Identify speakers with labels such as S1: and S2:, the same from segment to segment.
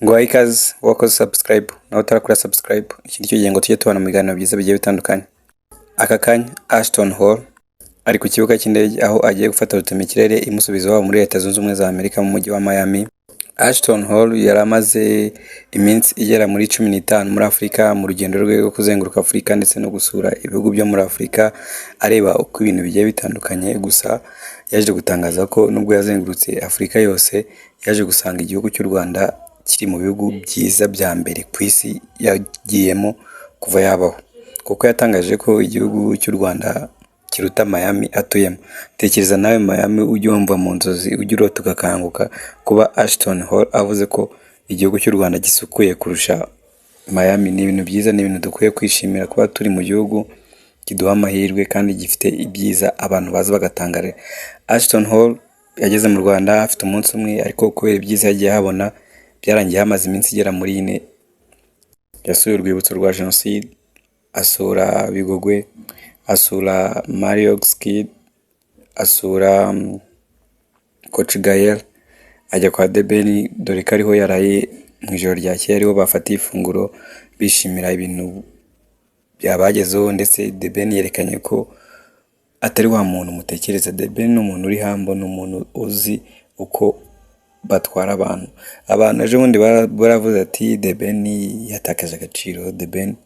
S1: Nguhaye ikaze wakoze subscribe, nawe utarakora subscribe, iki nicyo gihe ngo tujye tubana mu biganiro byiza bigiye bitandukanye. Aka kanya Ashton Hall ari ku kibuga cy'indege, aho agiye gufata rutemikirere imusubiza iwabo muri Leta Zunze Ubumwe za Amerika, mu mujyi wa Miami. Ashton Hall yari amaze iminsi igera muri 15 muri Afurika, mu rugendo rwe rwo kuzenguruka Afurika ndetse no gusura ibihugu byo muri Afurika, areba uko ibintu bigiye bitandukanye. Gusa yaje gutangaza ko nubwo yazengurutse Afurika yose, yaje gusanga igihugu cy'u Rwanda kiri mu bihugu byiza bya mbere ku isi yagiyemo kuva yabaho, kuko yatangaje ko igihugu cy'u Rwanda kiruta Miami atuyemo. Tekereza nawe Miami ujya wumva mu nzozi, ujya urota ugakanguka, kuba Ashton Hall avuze ko igihugu cy'u Rwanda gisukuye kurusha Miami ni ibintu byiza, ni ibintu dukwiye kwishimira, kuba turi mu gihugu kiduha amahirwe kandi gifite ibyiza abantu baza bagatangarira. Ashton Hall yageze mu Rwanda afite umunsi umwe, ariko kubera ibyiza yagiye ahabona byarangiye hamaze iminsi igera muri 4. Yasuye urwibutso rwa Jenoside, asura Bigogwe, asura Mariox Kid, asura Coach Gael, ajya kwa The Ben, dore ko ariho yaraye mu ijoro ryakeye, ariho bafatiye ifunguro bishimira ibintu byabagezeho. Ndetse The Ben yerekanye ko atari wa muntu mutekereza. The Ben ni umuntu uri humble, ni umuntu uzi uko batwara abantu. Abantu ejo bundi baravuze ati The Ben yatakaje agaciro, The Ben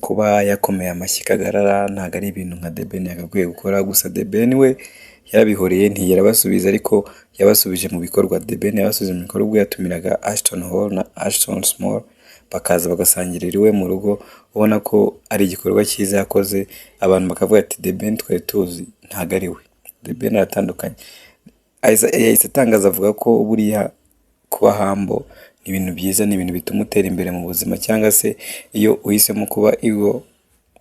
S1: kuba yakomeye amashyi Kagarara ntabwo ari ibintu nka The Ben yagakwiye gukora. Gusa The Ben we yarabihoreye, ntiyigera abasubiza, ariko yabasubije mu bikorwa. The Ben yabasubije mu bikorwa ubwo yatumiraga Ashton Hall na Ashton Small, bakaza bagasangirira iwe mu rugo. Ubona ko ari igikorwa cyiza yakoze, abantu bakavuga ati The Ben twari tuzi ntabwo ari we, The Ben aratandukanye. Yahise atangaza avuga ko buriya kuba humble ni ibintu byiza, ni ibintu bituma utera imbere mu buzima, cyangwa se iyo uhisemo kuba ego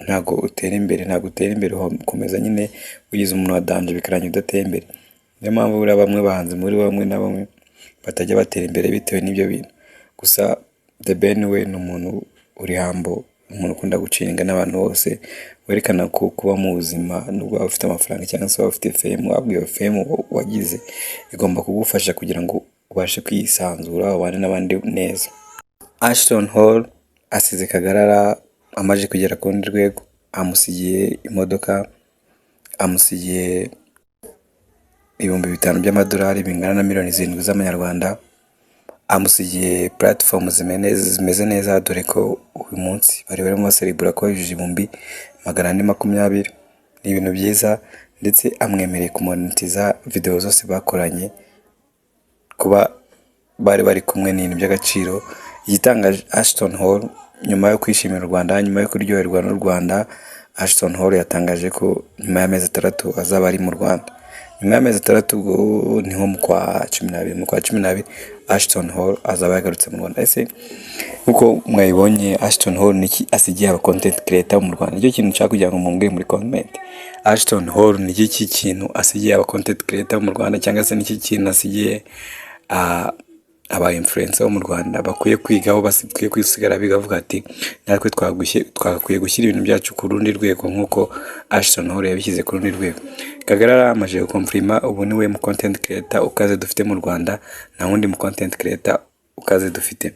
S1: ntabwo utera imbere, ntabwo utera imbere, ukomeza nyine wigize umuntu wa danger, bikarangira udateye imbere. Niyo mpamvu buriya bamwe bahanzi muri bamwe na bamwe batajya batera imbere bitewe n'ibyo bintu. Gusa The Ben we ni umuntu uri humble, umuntu ukunda guchillinga n'abantu bose, werekana ko kuba mu buzima nubwo waba ufite amafaranga cyangwa se waba ufite fame, ahubwo iyo fame wagize igomba kugufasha kugira ngo ubashe kwisanzura, ubane n'abandi neza. Ashton Hall asize Kagarara amaze kugera ku rundi rwego, amusigiye imodoka, amusigiye 5000 by'amadolari bingana na miliyoni 7 z'amanyarwanda, amusigiye platform zimeze neza, dore ko uyu munsi bari barimo baserebura ko yujuje 420,000. Ni ibintu byiza, ndetse amwemereye kumonetiza videwo zose bakoranye. Kuba bari bari kumwe ni ibintu by'agaciro. Igitangaje, Ashton Hall nyuma yo kwishimira u Rwanda, nyuma yo kuryoherwa n'u Rwanda, Ashton Hall yatangaje ko nyuma y'amezi 6 azaba ari mu Rwanda. Nyuma y'amezi 6, ubwo ni nko mu kwa 12, mu kwa 12 Ashton Hall azaba yagarutse mu Rwanda. Ese nkuko mwabibonye, Ashton Hall niki asigiye aba content creator mu Rwanda? Nicyo kintu nshaka kugira ngo mumbwire muri comment. Ashton Hall ni iki kintu asigiye aba content creator mu Rwanda, cyangwa se niki kintu asigiye aba influencer bo mu Rwanda bakwiye kwigaho, bakwiye kwisigara biga bavuga ati natwe twagakwiye gushyira ibintu byacu ku rundi rwego nk'uko Ashton Hall yabishyize ku rundi rwego? Kagarara amaze guconfirma, ubu niwe mu content creator ukaze dufite mu Rwanda, nta wundi mu content creator ukaze dufite.